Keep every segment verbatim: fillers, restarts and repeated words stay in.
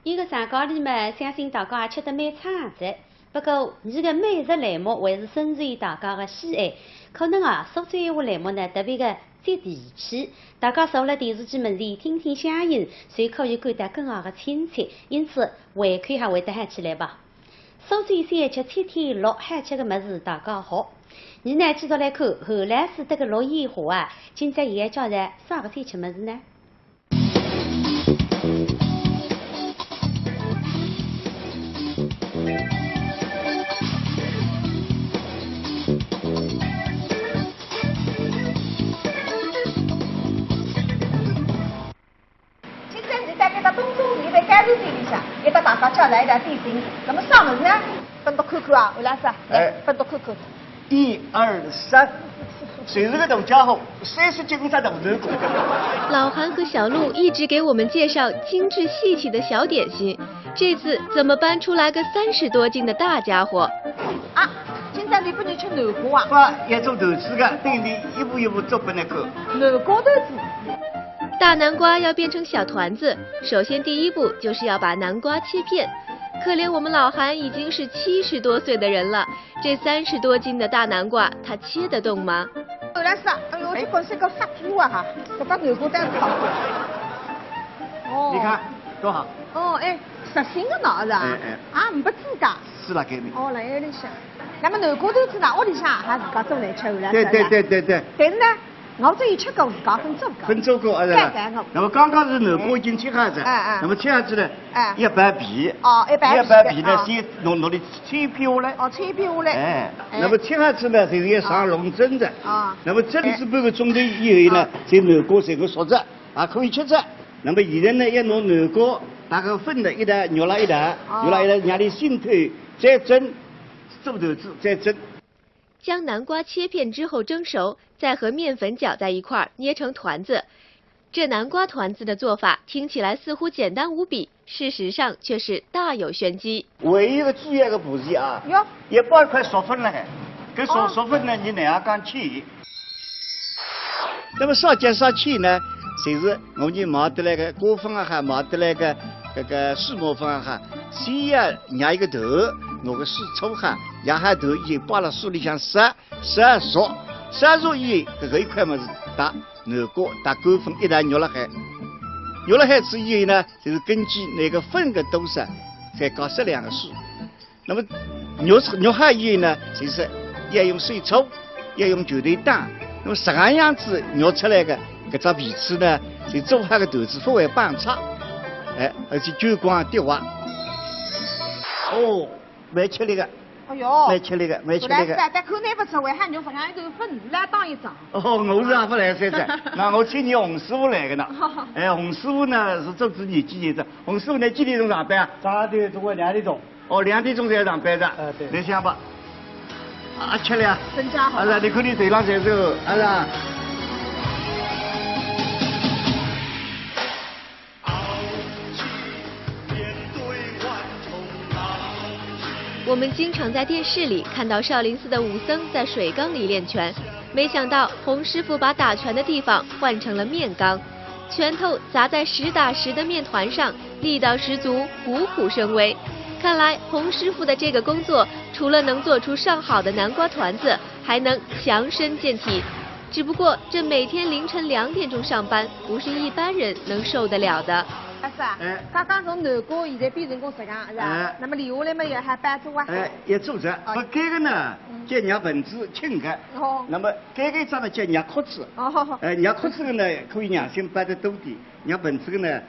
伊个上高里嘛，相信大家也吃得蛮撑哉。不过，伊个美食栏目还是深受大家个喜爱。可能啊，苏州闲话栏目呢，特别个接地气。大家坐辣电视机门前听听乡音，就可以感到更加个亲切，因此胃口还会得好起来吧。苏州小吃七天乐，好吃个物事大家好。伲呢，继续来看，何老师搭个陆建华啊，今朝也要介绍啥个小吃物事呢？ 今朝伲辣该搭东中里个该路店里向，也搭大家介绍一道点心，那么啥物事呢？分侬看看啊，何老师啊，来，哎。分侬看看。一二三，就是个大家伙，三十斤只大头骨。老韩和小陆一直给我们介绍精致细气的小点心，这次怎么搬出来个三十多斤的大家伙？啊，今朝侬拨伲吃南瓜啊？勿，要做团子个，等伊一步一步做拨侬看。南瓜团子。 大南瓜要变成小团子，首先第一步就是要把南瓜切片。可怜我们老韩已经是七十多岁的人了，这三十多斤的大南瓜，他切得动吗？何老师啊，哎哟，哎。这个是个杀猪啊哈，搿搭南瓜单子好。哦。你看，多好。哦，哎，实心的呢，是吧？哎，哎。啊，没自家。是了，给你。哦，来，有点像。那么南瓜团子呢，屋里向还自家做来吃，何老师啊？对，对，对，对，对。但是呢， 我只有吃过，自家朆做过。朆做过，啊，是吧？对，对，我。那么刚刚是南瓜已经切好仔，哎，哎。那么切好仔呢，哎。要剥皮。哦，要剥皮。要剥皮呢，啊。先拿，拿伊切片下来。哦，切片下来。哎，哎。那么切好仔呢，就是要上笼蒸的。啊。那么蒸仔半个钟头以后呢，哎。这南瓜才会熟着，也可以吃着。那么现在呢，要拿南瓜搭个粉呢，一道揉了一道，哦。揉了一道，让伊浸透，再蒸，做团子再蒸。 将南瓜切片之后蒸熟，再和面粉搅在一块儿，捏成团子。这南瓜团子的做法听起来似乎简单无比，事实上却是大有玄机。唯一个主要个步骤啊，哟。要包一块熟粉辣海，搿熟，哦。熟粉呢，侬哪能讲切？那么啥叫啥切呢？就是我们买得来个果粉也好，买得来个搿个水磨粉也好，先要捏一个团，拿个水搓好，捏好团以后摆辣水里向晒， 晒熟，晒熟以后，搿个一块物事搭南瓜搭干粉一道揉辣海。揉辣海仔以后呢，就是根据搿个粉个多少，再加适量个水。那么揉，揉好以后呢，就是要用手搓，要用拳头打。那么实梗样子揉出来个搿只皮子呢，就做好个团子勿会崩塌，哎，而且弹光滴滑。哦，蛮吃力个。 哎哟，蛮吃力个，蛮吃力个。本来是啊，但看侬勿出，为啥侬勿让一头粉来打一仗？哦，我是也勿来三噻，那我请伲洪师傅来个呢。哎，洪师傅呢是做仔年纪轻个，洪师傅呢几点钟上班啊？早上头中午两点钟。哦，两点钟才要上班的。哎，对。侬想吧，啊，吃力啊。增加好。啊，是啊，侬看侬头浪侪是，啊，是啊。 我们经常在电视里看到少林寺的武僧在水缸里练拳，没想到洪师傅把打拳的地方换成了面缸，拳头砸在实打实的面团上，力道十足，虎虎生威。看来洪师傅的这个工作，除了能做出上好的南瓜团子，还能强身健体。只不过这每天凌晨两点钟上班，不是一般人能受得了的。阿是啊，哎。刚刚从南瓜现在变成功实梗，是吧？哎。那么留下来嘛，也还包做啊。哎，也做着。哦。不，搿个呢，嗯。叫捏盆子轻个。哦。那么搿个一只呢，叫捏壳子。哦。哎，捏壳子个呢，可以让心包得多点，捏盆子个呢，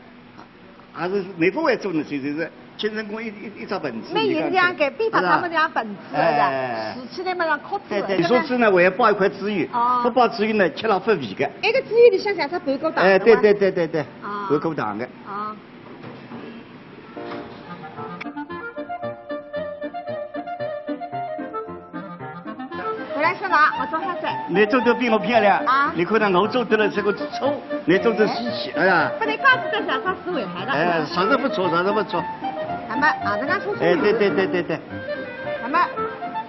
还是没法外做呢，就是轻成功一，一，一只盆子。那也是这样个，你看，比方他们这样盆子，是吧？哎。竖起来嘛，像壳子。对，对，竖起呢，还要包一块猪油，哦。不包猪油呢，吃了勿肥个。埃个猪油里向像只盘果糖，哎，对，对吧？对，对，对，对，啊。盘果糖个。啊。 回来是吧？我做好噻。侬做得比我漂亮。啊。侬看到我做得了这个粗，侬做得稀奇，哎呀。不能告诉大家啥是为啥的。哎，啥都不错，啥都不错。那么啊，那个粗粗。哎，对，对，对，对，对。那么，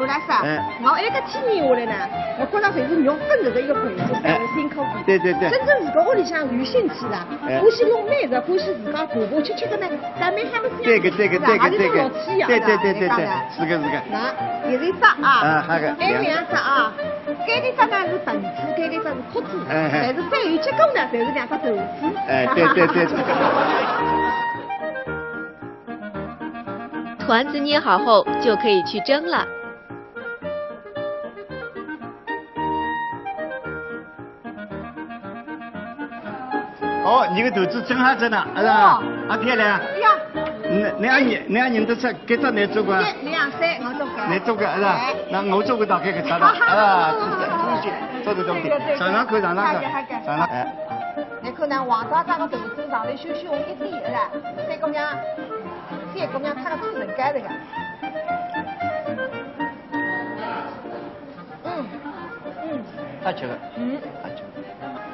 我来说，哎。我埃个体验下来呢，我觉着侪是肉本身的一个配置，哎。侪是辛苦的。对对对。真正自家屋里向有兴趣的，哎。欢喜弄美食，欢喜自家爬爬吃吃的呢，咱们还没想对个对个对个对个。还是种乐趣呀，对对对对对，是吧？是个是个。那，有一只啊，啊，好个。还有两只啊，搿个只呢是盆子，搿个只是壳子，哎哎。但是最后结果呢，侪是两只团子。哎，对对对对。 团子捏好后，就可以去蒸了。哦，侬个团子蒸好仔呢，是吧？哦。啊，漂亮。呀。侬，侬也认，侬也认得出，搿只侬做个啊？对，两岁，我做个。侬做个，是吧？哎。那我做个大概搿只了，啊，是的，东西，做得东西。对个，对个。尝尝看，尝尝看，好个，好个。尝尝，哎。侬看呢，黄渣渣个团子上头稍许红一点，是吧？三姑娘，三姑娘，她个做成干的呀。 嗯，嗯。好吃个。嗯。好吃个。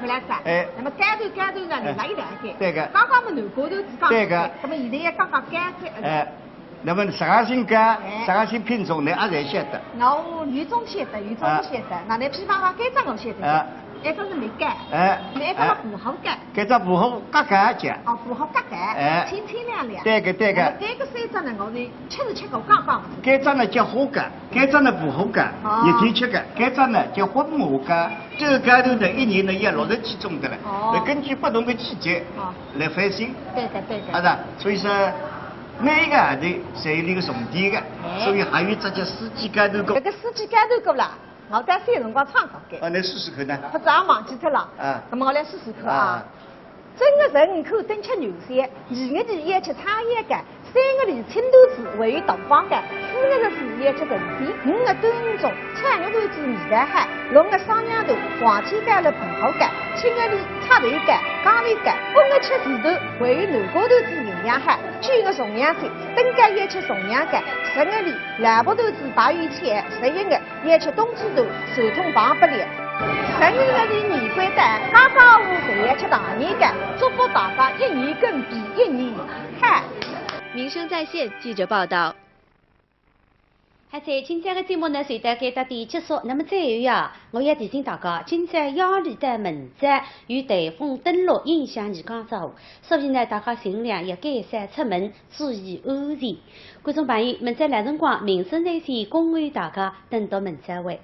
回来噻。哎。那么干团，干团呢，哎。另外一两个。对个。刚刚么南瓜团子讲对个。那么现在也讲讲干团，哎。那么啥个性干，哎。啥个性品种呢，阿侪晓得。哦，有种晓得，有种勿晓得。啊。那侬譬方讲，搿只我晓得。啊。埃只是梅干。哎。那埃只么哎。葡萄干。搿只葡萄夹干叫。哦，葡萄夹干，哎。清清亮亮。对个，对个。那么搿个三只呢，我是 吃是吃过，讲讲勿出。搿只呢叫花干，搿只呢葡萄干，哦。热天吃个，搿只呢叫混合干。搿个干团呢，一年呢要六十几种的了，哦。要根据不同的季节哦。来翻新。对个，对个。啊，是啊，所以说每一个行头侪有伊个重点个，哎。所以还有一只叫四季干团过。搿个四季干团过啦，我当时有辰光唱过个。啊，侬试试看呢？勿是也忘记脱了。啊。那么我来试试看啊。啊。 正月十五看灯吃元宵，二月二要吃撑腰干，三月里青团子还有大方干，四月十四要吃神仙，五月端午粽，炒肉团子味道好，六月双阳团，黄天干了葡萄干，七月里赤豆干、豇豆干，八月吃鱼团，还有南瓜团子营养好，九月重阳节，灯干要吃重阳干，十月里萝卜团子白油炒，十一月 要吃冬至团，传统棒不了。十二月里年关到，家家户户侪要吃团年干，祝福大家一年更比一年好。民生在线记者报道。好哉，今朝个节目呢，就到搿搭点结束。那么最后呀，我要提醒大家，今朝夜里到明朝有台风登陆，影响你家家户户，所以呢，大家尽量要减少出门，注意安全。 观众朋友，明朝老辰光，民生在线恭候大家，等到明朝会。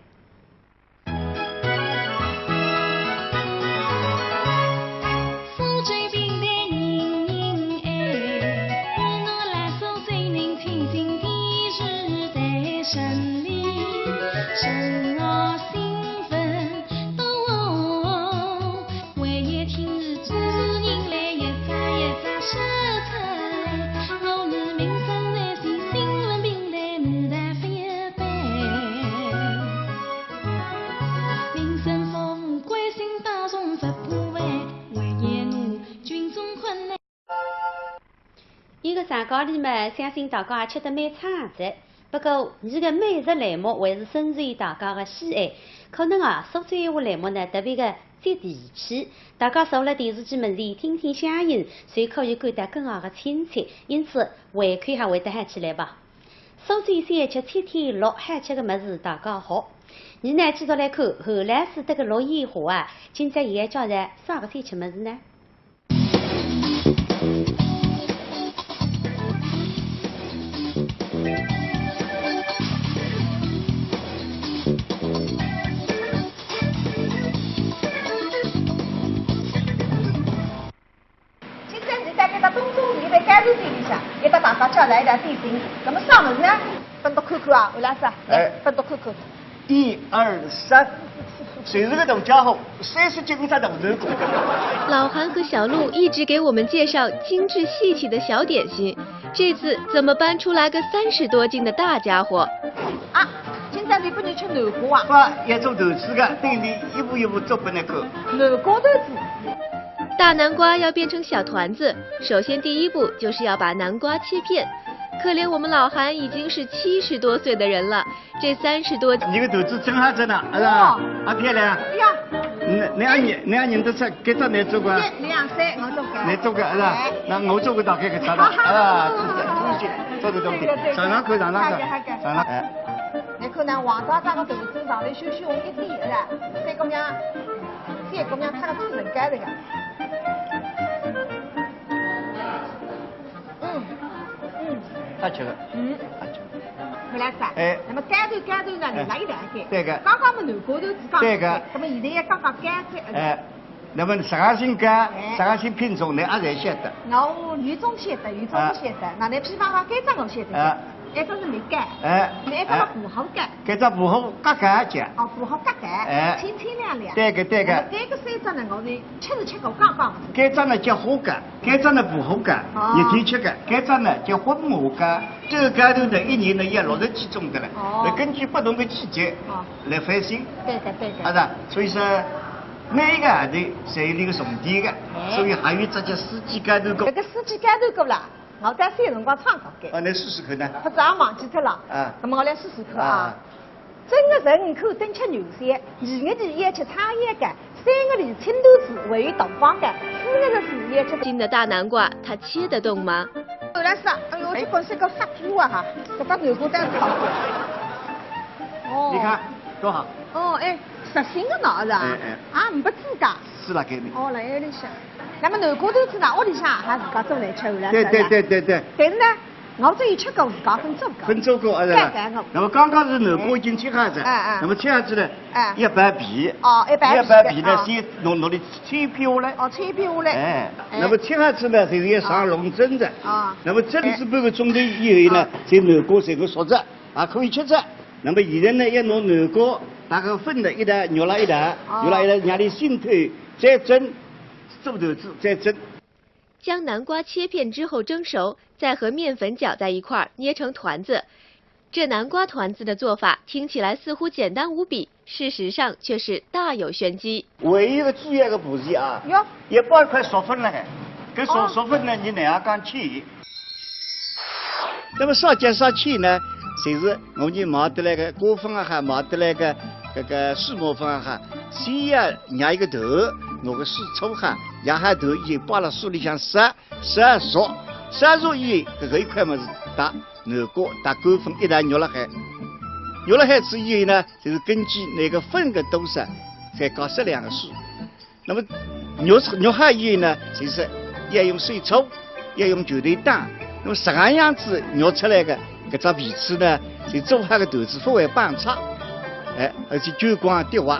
一个长假里嘛，相信大家也吃得蛮撑哉。 不过，伲个美食栏目还是深受大家个喜爱。可能啊，苏州闲话栏目呢，特别个接地气。大家坐辣电视机门前听听乡音，就可以感到更加个亲切，因此胃口还会得好起来吧。苏州小吃七天乐，好吃个物事大家好。伲呢，继续来看，何老师搭个陆建华啊，今朝伊要介绍啥个小吃物事呢？ 今朝是辣搿个东中里个干团店里向，要搭大家介绍一道点心。那么啥物事呢？分侬看看啊，何老师，来，哎。分侬看看。 一二三，就是个大家伙，三十斤只大团子。老韩和小陆一直给我们介绍精致细气的小点心，这次怎么搬出来个三十多斤的大家伙？啊，今朝侬拨伲吃南瓜啊？勿，要做团子个，等伊一步一步做拨侬看。南瓜团子。大南瓜要变成小团子，首先第一步就是要把南瓜切片。可怜我们老韩已经是七十多岁的人了， 这三十多，侬个团子蒸好仔呢，是吧？哦。啊，漂亮。呀。侬，侬也认，侬也认得出搿只侬做个啊？对，两岁，我做个。侬做个，是吧？哎。那我做个大概搿只了，啊，是的，东西，做得东西。对个，对个。尝尝看，尝尝看。好个，好个。尝尝，哎。侬可能王大大个头子上头血血红一点，是吧？三姑娘，三姑娘她个嘴唇干这个。嗯，嗯。好吃个。嗯。好吃个。回来是吧？哎。那么干头干头呢，哎。另外一两个。对个。刚刚么南瓜头子讲对个。那么现在也刚刚干菜，哎。 那么啥个姓甘，哎。啥个姓品种，侬也侪晓得。我有种晓得，有种勿晓得。啊。那侬譬方讲，搿只我晓得。啊。一只是蜜柑，哎。另一只嘛薄荷柑。哎。搿只薄荷柑柑叫。哦，薄荷柑柑，哎。清清凉凉。对个，对个。那么搿个三只呢，我是吃是吃过，讲讲勿出。搿只呢叫花柑，搿只呢薄荷柑，哦。热天吃个，搿只呢叫混合柑。这个柑头呢，一年呢要六十几种的了，哦。那根据不同的季节，哦。来翻新。对个，对个。啊，是啊，所以说 每一个号头侪有伊个重点个，哎。所以还有只叫四季柑头糕。搿个四季柑头糕啦，我在小辰光唱过个。啊，侬试试看呢？勿是，也忘记脱了。啊。那么我来试试看啊。啊。正月十五口灯吃元宵，二月二要吃汤圆个，三月里青团子还有大方个，四月十四要吃。新的大南瓜，它切得动吗？后来是啊，哎呦，哎。这个是个发猪啊哈，搿只南瓜蛋糕。哦。你看，多好。哦，哎。 实心个呢，是吧？哎，哎。啊，没自家。是了，给你。哦，辣海里向。那么南瓜团子呢，屋里向也自家做来吃了，对，是吧？对，对，对，对。但是呢，我只有吃过，自家朆做过。朆做过，啊，是吧？对，对，我。那么刚刚是南瓜已经切好了，哎，哎。那么切好了呢，哎。要剥皮。哦，要剥皮的，要剥皮呢，啊。先弄，弄里切片下来。哦，切片下来。哎，哎。那么切好了呢，就是要上笼蒸的。啊。那么蒸是半个钟头以后呢，啊。这南瓜才够熟着。 也可以吃着。那么现在呢，要拿南瓜搭个粉呢，一道肉了一道，哦。肉了一道，让伊浸透，再蒸，做团子再蒸。将南瓜切片之后蒸熟，再和面粉搅在一块儿，捏成团子。这南瓜团子的做法听起来似乎简单无比，事实上却是大有玄机。还有一个主要个步骤啊，哟。要包一块熟粉了海，搿熟，哦。熟粉呢，侬哪样讲去？ 那么啥叫啥去呢？就是我们买得来个果粉也好，买得来个搿个水磨粉也好，先要捏一个团，拿个水搓好，捏好团以后摆辣水里向烧，烧熟，烧熟以后，搿个一块物事搭南瓜搭果粉一道肉辣海，肉辣海之以后呢，就是根据那个粉个多少，再加适量个水。 那么肉，肉好以后呢，就是要用水搓，要用拳头打。那么实梗样子肉出来个搿只皮子呢，就做好个团子勿会崩塌，哎，而且捲光滴滑。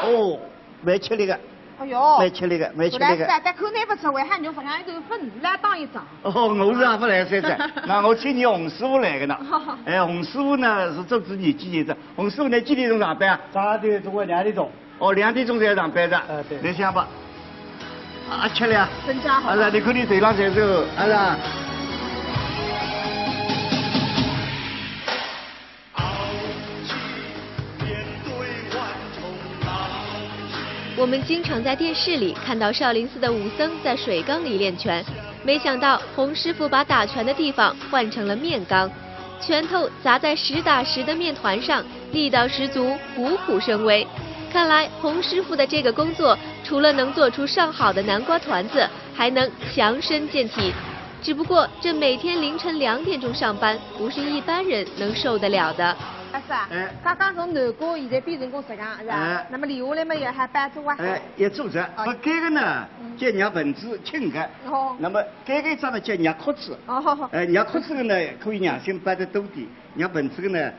哦，蛮吃力个，哎哟，蛮吃力个，蛮吃力个。勿来三，但看侬勿出，为啥肉勿像一团粉，来打一张。哦，我是也勿来三只，那我请侬洪师傅来个呢。哎，洪师傅呢是做仔年纪轻个，洪师傅呢几点钟上班啊？早上头中午两点钟。 哦，两点钟才上班的。哎，对。侬想吧，啊，吃力啊。增加好了。啊，是啊，侬看侬头浪侪是，啊，是啊。我们经常在电视里看到少林寺的武僧在水缸里练拳，没想到洪师傅把打拳的地方换成了面缸。 拳头砸在实打实的面团上，力道十足，虎虎生威。看来洪师傅的这个工作，除了能做出上好的南瓜团子，还能强身健体。只不过这每天凌晨两点钟上班，不是一般人能受得了的。阿叔啊，哎。刚刚从南瓜现在变成功实梗，是吧？哎。那么留下来嘛，也还包着啊。哎，也做着。哦。不，搿个呢，嗯。叫捏粉子轻个。哦。那么 搿个一只呢叫捏壳子。哦。哎，捏壳子个呢，可以让心包得多点，捏粉子个呢，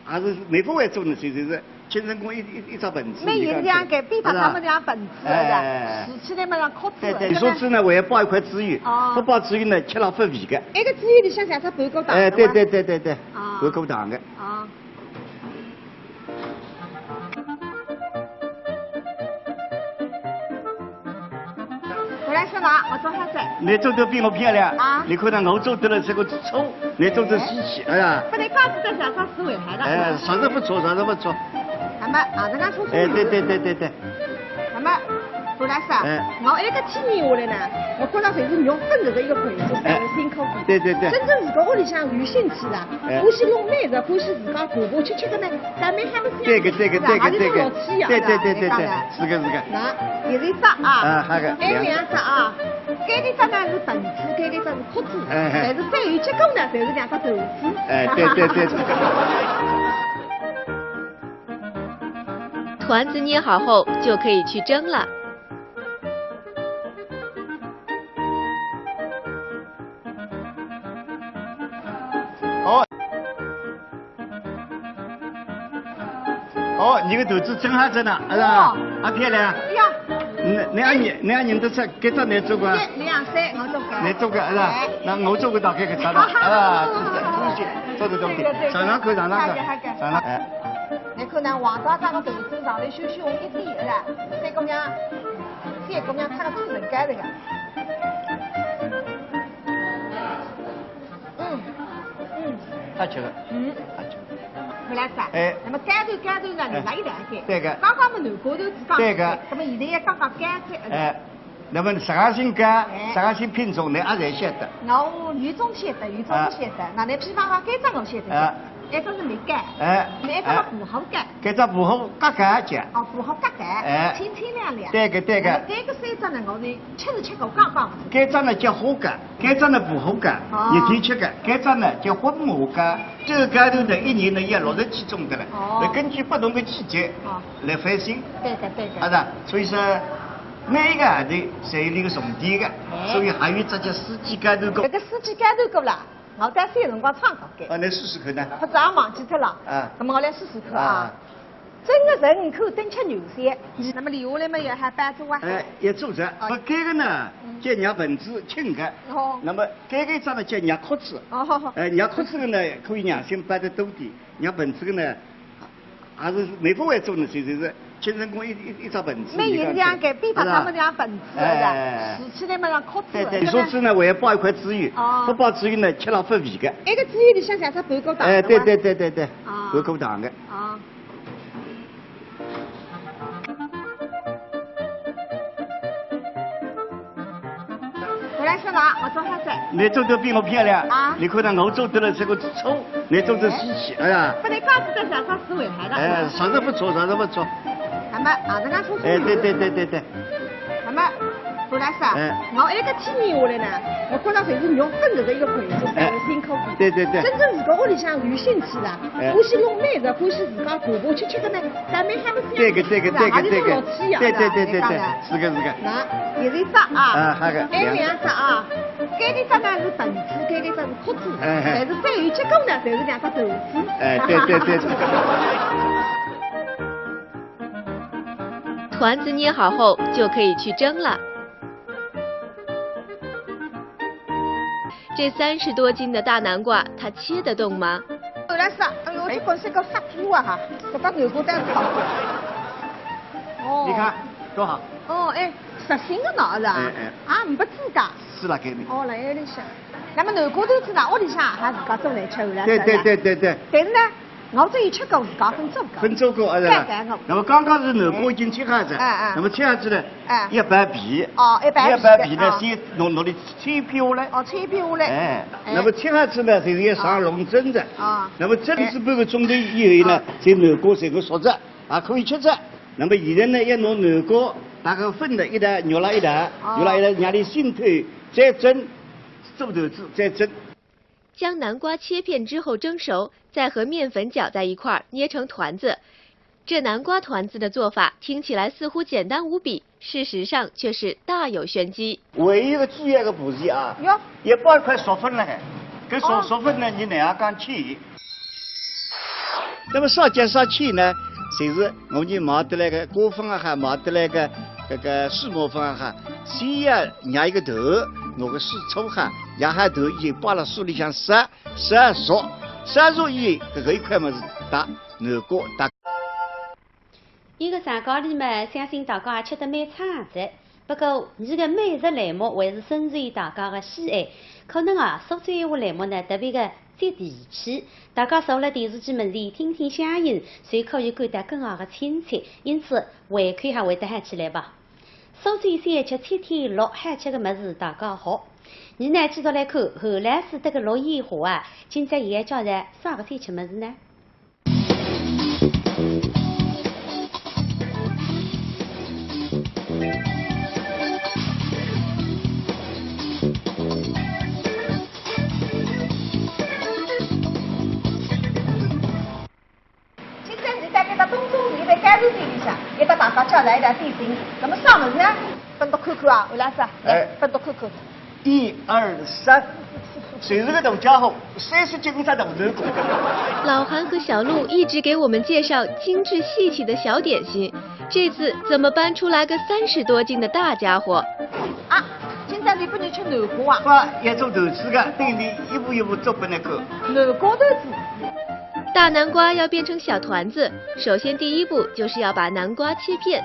还是没法外做呢，就是精神工一，一，一只粉子。蛮有样个，比方他们讲粉子的，哎。吃起来嘛像壳子，对，对，是吧？你说子呢，我要包一块猪油，哦。不包猪油呢，吃了发肥个。埃个猪油里向像只半个糖，哎，对，对吧？对，对，对，对，哦。半个糖个。哦。 回来说了，我做啥子？你做得比我漂亮，啊？你看到我做得了这个粗，你做得稀奇，哎呀。不能告诉大家啥是为啥的。哎，啥都不错，啥都不错。那么，啊，这个粗粗。哎，对，对，对，对，对。那么，做老师啊，哎。我埃个体验下来呢，我觉着侪是肉本身个一个贵族，侪是辛苦的。对对对。真正自家屋里向有兴趣的，哎。欢喜弄美食，欢喜自家爬爬吃吃个呢，倒蛮好个。对个对个对个对个。也是种乐趣呀，对对对对对，是吧？是个是个。那，现在只啊，啊，好个。还有两只啊，搿个只呢是盆子，搿个只是壳子，哎哎。但是最后结果呢，侪是两只盆子。哎，对对对对。 团子捏好后就可以去蒸了。好。哦，侬个团子蒸好仔呢，是吧？哦。啊，漂亮。哎呀。侬，侬也认，侬也认得出，搿只侬做个啊？对，两岁，我做个。侬做个，是吧？哎。那我做个大概搿只了，啊，这，这东西，做得东西，对对对。尝尝看，尝尝看，好的好的。尝尝，哎。 侬看呢，黄渣渣个团子上头稍许红一点，是吧？三姑娘，三姑娘她个做成干这个。嗯，嗯。好吃个。嗯。好吃个。回来噻。哎。那么干团干团呢，哎。另外一两个。对个。刚刚么南瓜团子讲对个。那么现在也讲讲干团，哎。 那么啥个性格，哎。啥个性品种，侬也侪晓得。我有种晓得，有种勿晓得。啊。那侬比方讲，搿只我晓得，啊。一只是蜜柑，哎。另一只是薄荷柑。哎。搿只薄荷夹夹叫。哦，薄荷夹夹，哎。清清亮亮。对个，对个。那么搿个三只呢，我是吃是吃过，讲讲勿出。搿只呢叫花柑，搿只呢薄荷柑，哦。热天吃个。搿只呢叫混合柑，搿个柑头呢，一年呢要六十几种的了。哦。那根据不同的季节，哦。来翻新。对个，对个。啊，是啊，所以说 每一个号头侪有伊个重点个，哎。所以还有一只叫四季柑头糕。搿个四季柑头糕啦，我在小辰光唱过个。啊，侬试试看呢？勿是也忘记脱了。啊。那么我来试试看啊。啊。蒸个辰光等吃牛血，那么留下来嘛也还摆着啊。哎，也做着。哦。那搿个呢，嗯。叫捏盆子轻个。哦。那么搿个一只呢叫捏壳子。哦。哎，捏壳子个呢，可以捏心摆得多点，捏盆子个呢， 还是没法外做呢，就是，就是轻轻功一，一，一只盆子。没影响个，比方他们家盆子的，哎。竖起来嘛像壳子的，对对，对吧？竖起来呢，我要包一块猪油，哦。不包猪油呢，吃了勿肥个。埃个猪油里向像只半个糖，哎，对吧？对对对对对，哦。半个糖个。哦。 回来说了，我做啥子？侬做得比我漂亮。啊。侬看到我做得了这个粗，侬做得稀奇，哎呀。勿能讲是在想啥思维来的。哎，啥都不错，啥都不错。那么，啊，这个粗粗哎，对对对对对。那么，回来说，哎。我埃个体验下来呢，我觉着侪是肉本身个一个贵族，哎。侪是辛苦的。对对对。真正自家屋里向有兴趣的，哎。欢喜弄美食，欢喜自家爬爬吃吃个呢， 咱们还不是对个，对个，对个，对个。对对对对对，是个，是个。那，现在只啊，啊，好个。还有两只啊，搿个只呢是盆子，搿个只是壳子，哎，哎。但是最后结果呢，侪是两只盆子。哎，对对对对。团子捏好后就可以去蒸了。 这三十多斤的大南瓜，它切得动吗？后来是，哎呦，哎。这个是个发猪啊哈，这个南瓜蛋炒。哦。你看，多好。哦，哎，实心的呢，是吧？哎，哎。啊，没自家。是了，给你。哦，来，有点像。那么南瓜团子呢，屋里向还自家做来吃，后来对，是吧？对，对，对，对。但是呢， 我只有吃过，自家朆做过。朆做过，啊，是吧？对，对，我那么刚刚是南瓜已经切好仔，哎，哎。那么切好仔呢，哎。要剥皮。哦，要剥皮的，要剥皮呢，哦。先拿，拿来切片下来。哦，切片下来。哎，哎。那么切好仔呢，就是要上笼蒸的。哦。那么蒸仔半个钟头以后呢，哦。这南瓜才够熟着，也可以吃着。那么现在呢，要拿南瓜搭个粉呢一道，捏了一道，哦。捏了一道，让伊浸透，再蒸，做团子再蒸。 将南瓜切片之后蒸熟，再和面粉搅在一块儿，捏成团子。这南瓜团子的做法听起来似乎简单无比，事实上却是大有玄机。唯一一个主要个步骤啊，哟。要包一块熟粉了海，搿熟，哦。熟粉呢，侬哪能讲切？那么啥叫啥切呢？就是我们买得来个果粉也好，买得来个搿个水磨粉也好，先要捏一个团，拿个水搓好，捏好团以后摆辣水里向晒， 晒熟，晒熟以后，搿个一块物事搭南瓜搭。一个长假里嘛，相信大家也吃得蛮撑的。不过，侬个美食栏目还是深受大家的喜爱。可能啊，苏州闲话栏目呢，特别的接地气。大家坐辣电视机门前听听乡音，就可以感到更好的亲切，因此胃口还会得好起来吧。苏州小吃七天六好吃个物事大家好。倷呢，继续来看，何老师搭个陆一华啊，今朝也要介绍啥个小吃物事呢？今朝是大概到东中市一爿街市店里向，也搭大家介绍一道点心。那么啥物事呢？分我看看啊，何老师啊，来，哎。分我看看。一二三，就是个大家伙，三十斤只大头。老韩和小陆一直给我们介绍精致细细的小点心，这次怎么搬出来个三十多斤的大家伙？啊，今朝是拨倷吃南瓜啊？勿，要做团子个，等伊一步一步做拨倷看。南瓜团子。 大南瓜要变成小团子，首先第一步就是要把南瓜切片。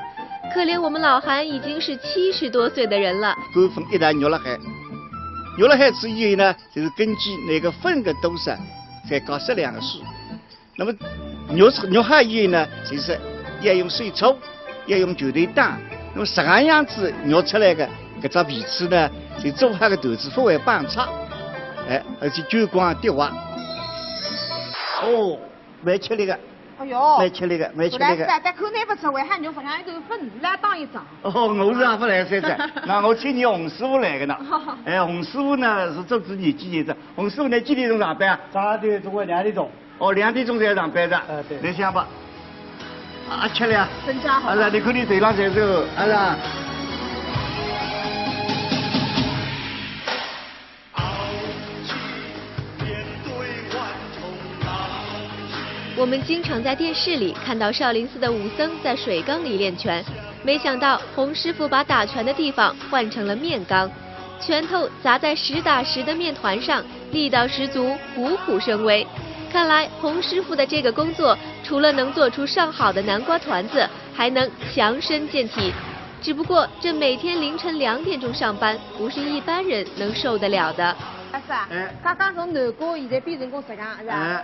可怜我们老韩已经是七十多岁的人了。干粉一道肉辣海，肉辣海之后呢，就是根据搿个粉个多少，再加适量个水。那么肉出，肉好以后呢，就是要用水搓，要用拳头打。那么实梗样子肉出来个，搿只皮子呢，就做好个团子勿会崩塌，哎，而且捲光滴滑。哦， 蛮吃力个，哎哟，蛮吃力个，蛮吃力个。后来是啊，但看倷勿出，为啥肉实梗一头粉丝来打一张？哦，我是也勿来三只，那我请倷洪师傅来个呢。哎，洪师傅呢是做仔年纪轻个，洪师傅呢几点钟上班啊？早上头中午两点钟。哦，两点钟才上班个。哎，对。倷想吧，啊，吃力啊。增加好。啊，是啊，倷看倷头浪侪是，啊，是啊。 我们经常在电视里看到少林寺的武僧在水缸里练拳，没想到洪师傅把打拳的地方换成了面缸，拳头砸在实打实的面团上，力道十足，虎虎生威。看来洪师傅的这个工作，除了能做出上好的南瓜团子，还能强身健体。只不过这每天凌晨两点钟上班，不是一般人能受得了的。老师啊，哎。刚刚从南瓜现在变成功实梗，是吧？哎。